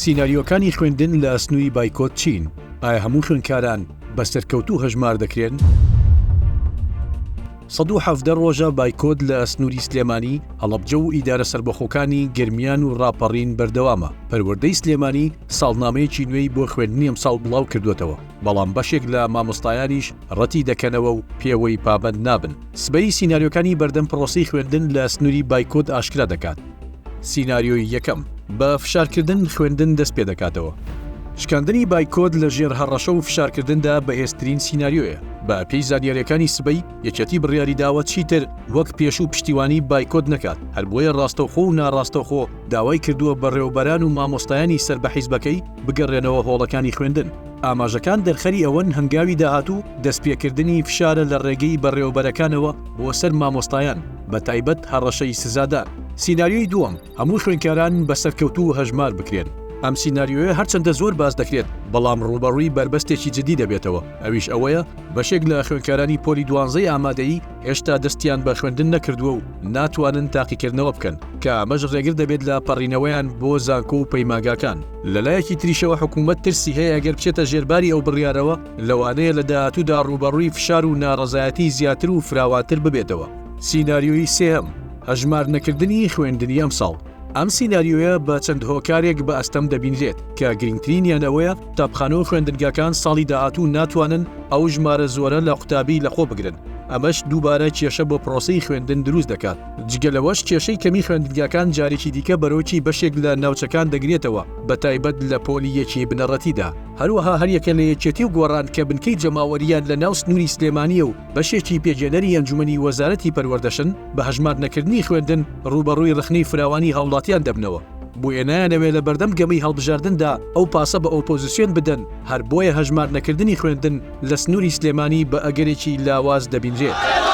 سیناریۆکانی خوێندن لە سنووری بایکۆت چین؟ ئایا هەموو خوێندکاران بە سەرکەوتوو هەژمار دەکرێن؟ 117 ڕۆژە بایکۆت لە سنووری سلێمانی، هەڵەبجە و ئیدارە سەربەخۆکانی گەرمیان و ڕاپەڕین بەردەوامە، پەروەردەی سلێمانی ساڵنامەیەکی نوێی بۆ خوێندنی ئەمساڵ بڵاوکردووەتەوە، بەڵام بەشێک لە مامۆستایانیش ڕەتی دەکەنەوە و پێوەی پابەند نابن. سبەی سیناریۆکانی بەردەم پڕۆسەی خوێندن لە سنووری بایکۆت ئاشکرا دەکات. سیناریۆی یەکەم، بە فشارکردن خوێندن دەست پێدەکاتەوە. شکاندنی بایکۆت لە ژێر هەڕەشە و فشارکردندا بەهێزترین سیناریۆیە. بە پێی زانیارییەکانی سبەی، یەکێتی بڕیاری داوە چیتر وەک پێشوو پشتیوانی بایکۆت نەکات، هەر بۆیە ڕاستەوخۆ و ناڕاستەوخۆ داوای کردووە بەڕێوەبەران و مامۆستایانی سەر بە حیزبەکەی بگەڕێنەوە هۆڵەکانی خوێندن. ئاماژەکان دەرخەری ئەوەن هەنگاوی داهاتوو دەستپێکردنی فشارە لە ڕێگەی بەڕێوەبەرەکانەوە بۆ سەر مامۆستایان، بە تایبەت هەڕەشەی سزادان. سیناریۆی دووەم، هەموو خوێندکاران بە سەرکەوتوو هەژمار بکرێن. ئەم سیناریۆیە هەرچەندە زۆر باس دەکرێت، بەڵام ڕووبەڕووی بەربەستێکی جدی دەبێتەوە، ئەویش ئەوەیە بەشێک لە خوێندکارانی پۆلی دوانزەی ئامادەیی هێشتا دەستیان بە خوێندن نەکردووە و ناتوانن تاقیکردنەوە بکەن، کە ئەمەش ڕێگر دەبێت لە پەڕینەوەیان بۆ زانکۆ و پەیمانگاکان. لەلایەکی تریشەوە حکوومەت ترسی هەیە گەر بچێتە ژێرباری ئەو بڕیارەوە، لەوانەیە لە داهاتوودا ڕووبەڕووی فشار و ناڕەزایەتی زیاتر و فراوانتر ببێتەوە. سیناریۆی سێهەم، هەژمار نەکردنی خوێندنی ئەمساڵ. ئەم سیناریۆیە بە چەند هۆکارێک بە ئەستەم دەبینرێت، کە گرنگترینیان ئەوەیە قوتابخانە و خوێندنگاکان ساڵی داهاتوو ناتوانن ئەو ژمارە زۆرە لە قوتابی لەخۆ بگرن، ئەمەش دووبارە کێشە بۆ پرۆسەی خوێندن دروست دەکات. جگە لەوەش کێشەی کەمی خوێندنگاکان جارێکی دیکە بەرۆکی بەشێک لە ناوچەکان دەگرێتەوە، بەتایبەت لە پۆلی یەکی بنەڕەتیدا. هەروەها هەریەکە لە یەکێتی و گۆڕان کە بنکەی جەماوەرییان لە ناو سنووری سلێمانییە و بەشێکی پێکهێنەری ئەنجومەنی وەزارەتی پەروەردەشن، بە هەژمار نەکردنی خوێندن ڕووبەڕووی ڕەخنەی فراوانی هاوڵاتیان دەبنەوە. بۆیە نایانەوێ لە بەردەم گەمەی هەڵبژاردندا ئەو پاسە بە ئۆپۆزسیۆن بدەن، هەر بۆیە هەژمار نەکردنی خوێندن لە سنووری سلێمانی بە ئەگەرێکی لاواز دەبینرێت.